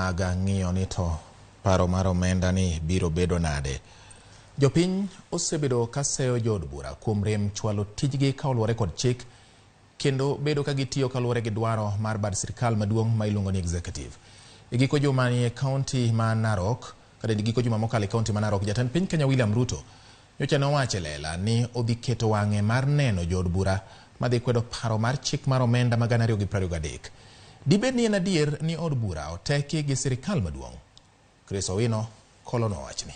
Mag ng'iyo ni to paro mar omenda ni biro bedo nade. Jopiny osebedo ka seyo jood bura kuom rem chwalo tijgi ka oluwore kod chik kendo bedo ka gitiyo kaluwore gi dwaro mar bad sirkal maduong' ma iluongo ni executive. E giko juma ni e kaunti ma Narok, kata e giko juma mokalo e kaunti ma Narok, jatend piny Kenya William Ruto nyocha ne owacho e lela ni odhi keto wang'e mar neno jood bura madhi kwedo paro mar chik mar omenda ma 2023. Dibed ni en adier ni od bura oteki gi sirkal maduong'? Chris Owino kolonwa wachni.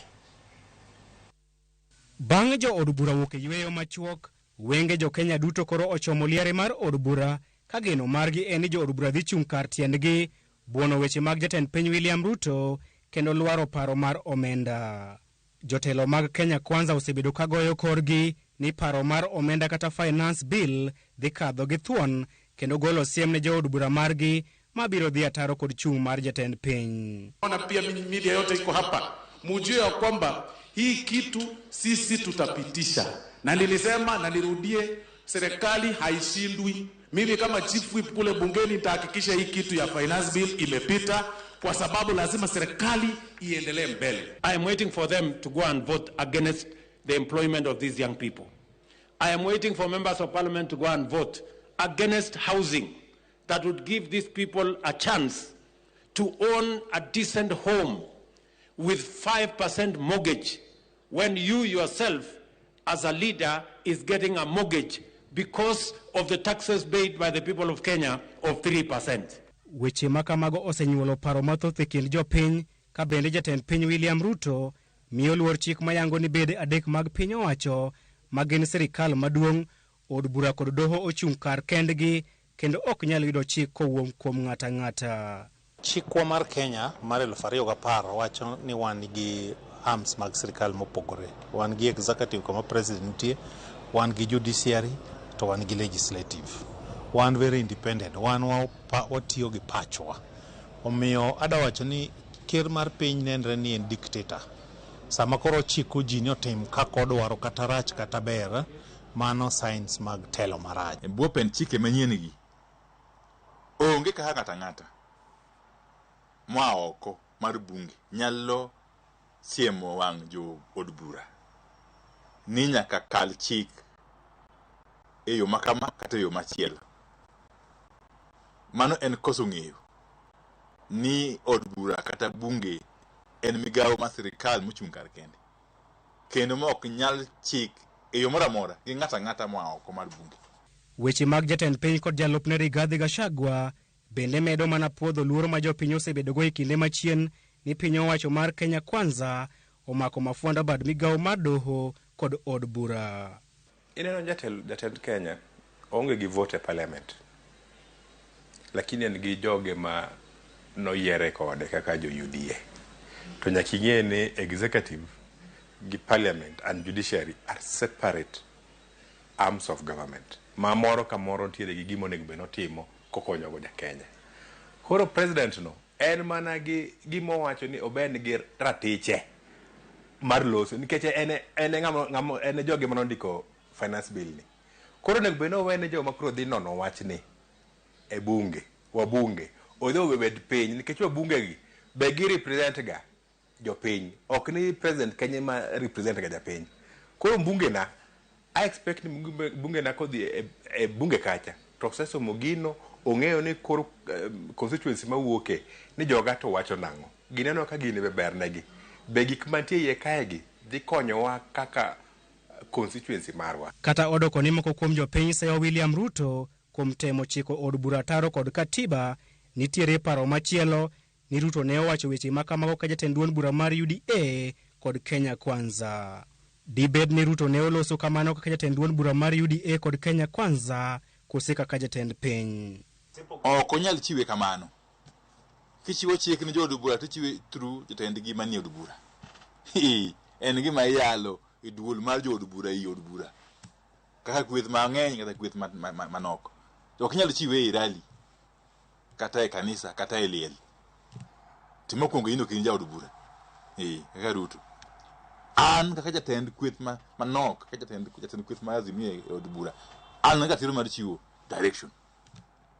Bang' jo od bura wuok e yweyo machuok, wenge jo Kenya duto koro ochomo liare mar od bura ka geno margi en ni jo od bura dhi chung' kar tiendgi, buono weche mag jatend piny William Ruto kendo lwaro paro mar omenda. Jotelo mag Kenya Kwanza osebedo ka goyo korgi ni paro mar omenda kata finance bill dhi kadho gi thuon kendo golo siem ne jood bura margi ma biro dhi ataro kod chung' mar jatend piny. Na pia media yote iko hapa, mujue ya kwamba hii kitu sisi tutapitisha, na nilisema na nirudie, serikali haishindwi. Mimi kama chief whip kule bungeni nitahakikisha hii kitu ya finance bill imepita, kwa sababu lazima serikali iendelee mbele. I am waiting for them to go and vote against the employment of these young people. I am waiting for members of parliament to go and vote against housing that would give these people a chance to own a decent home with 5% mortgage when you yourself as a leader is getting a mortgage because of the taxes paid by the people of Kenya of 3%. Weche ma kamago osenyuolo paro mathoth e kind jopiny ka bende jatend piny William Ruto miyo luor chik mayango ni bede adek mag piny owacho ma gin sirikal maduong', od bura kod doho ochung' kar kendgi kendo ok nyal yudo chik kowuok kuom ng'ato ang'ata. Chikwa mar Kenya mar 2010 wacho ni wan gi arms mag sirikal mopogore. Wan gi executive kama president nitie, wan gi judiciary to wan gi legislative. Wan very independent, wan watiyo gi pachwa. Omiyo adwa wacho ni ker mar piny nenre ni en dictator. Sama koro ochiko ji ni otim kaka odwaro kata rach kata ber, mano signs mag telo marach. E bwo pend chike manyien gi, onge kaka ng'ato ang'ata moa oko mar bunge nyalo siemo wang' jo od bura ni nyaka kal chik e yo makama kata e yo machielo. Mano en koso ng'eyo ni od bura kata bunge en migawo mar sirikal mochung' kar kende kendo ma ok nyal chik e yo moro amora gi ng'ato ang'ata moa oko mar bunge. Weche mag jatend piny kod jalupne Rigathi Gachagua bende medo mana puodho luoro ma jopiny osebedogo e kinde machien ni piny owacho mar Kenya Kwanza omako mafuanda bad migawo mar doho kod od bura. Ineno jatend Kenya onge gi vote e parliament, lakini en gi joge ma noyiere kode kaka jo UDA. To nyaka ing'e ni executive gi parliament and judiciary are separate arms of government. Ma moro ka moro nitiere gi gima onego bed notimo kokonyogo ja Kenya. Koro president no en mana gi gima owacho ni oben gi ratiche mar loso nikech en ng'ama en joge manondiko finance bill ni. Koro onego bed ni owene joma koro dhi nono wachni e bunge, wabunge odhi obed piny nikech wabunge gi be gi represent ga jopiny. Ok ni president Kenya ma represent ga japiny. Koro mbunge na I expect ni bunge na kodhi e bunge kacha to osesomo gino, ong'eyo ni koro constituency mawuoke ni joga to wacho nang'o. Gineno ka gini be ber negi. Be gik mantie iye kae gi dhi konyowa kaka constituency marwa. Kata odoko ni moko kuom jopiny seyo William Ruto kuom temo chiko od bura taro kod katiba, nitiere paro machielo ni Ruto ne owacho weche ma kamago ka jatend duond bura mar UDA kod Kenya Kwanza. Dibed ni Ruto ne oloso kamano kaka jatend duond bura mar UDA kod Kenya Kwanza kose kaka jatend piny. Ok onyal chiwe kamano. Kichiwo chik ni jood bura to ichiwe through jatendgi manie od bura. En gima iyalo e duol mar jood bura ei od bura. Kaka kweth mang'eny kata kweth manok. To ok inyal chiwe e rally kata e kanisa kata e liel. To mokwongo in ok in jaod bura. Kaka Ruto. An kaka jatend kweth manok, kaka jatend kweth mar Azimio e od bura, an gi ratiro mar chiwo direction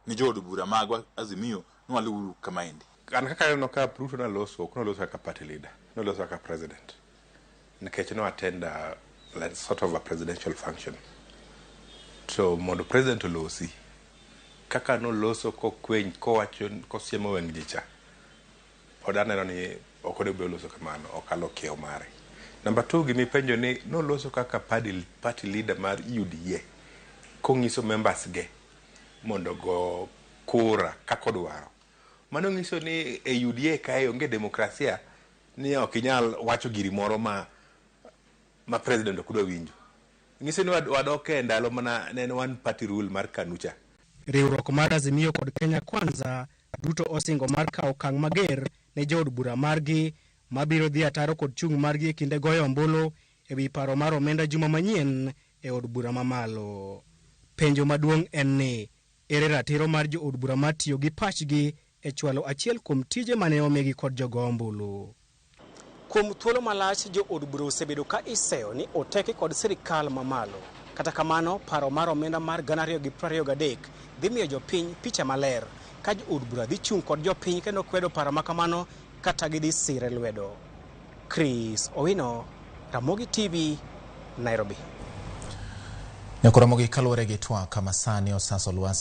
ni jood bura magwa Azimio ni waluwuru kamaendi. An kaka aneno ka Ruto noloso, ok noloso kaka party leader, noloso kaka president. Nikech no attend a, like, sort of a presidential function. To mondo president olosi, kaka noloso kokweny kowacho kosiemo weng' ji cha, pod aneno ni ok onego bed oloso kamano, okalo kiewo mare. Number 2, gimipenjo ni noloso kaka party leader mar UDA, kong'iso members ge mondo go kura kaka odwaro. Mano nyiso ni e UDA kae onge demokrasia, ni ok inyal wacho giri moro ma president ok dwa winjo. Nyiso ni wadok e ndalo mana ne en one party rule mar KANU cha. Riwruok mar Azimio kod Kenya Kwanza duto osingo mar kawo okang' mager ne jood bura margi mabiro dhi ataro kod chung' margi e kinde goyo ombulu ewi paro mar omenda juma manyien e od bura mamalo. Penjo maduong' en ni ere ratiro mar jood bura mar tiyo gi pachgi e chwalo achiel kuom tije mane omigi kod jogo ombulu. Kuom thuolo malach jood bura osebedo ka iseyo ni oteki kod sirikal mamalo. Kata kamano, paro mar omenda mar 2023 dhi miyo jopiny picha maler ka jood bura dhi chung' kod jopiny kendo kwedo paro ma kamano kata gidhi sire lwedo. Chris Owino, Ramogi TV, Nairobi. Nyakoro Ramogi kaluwore gi twak masani osaso lwasi.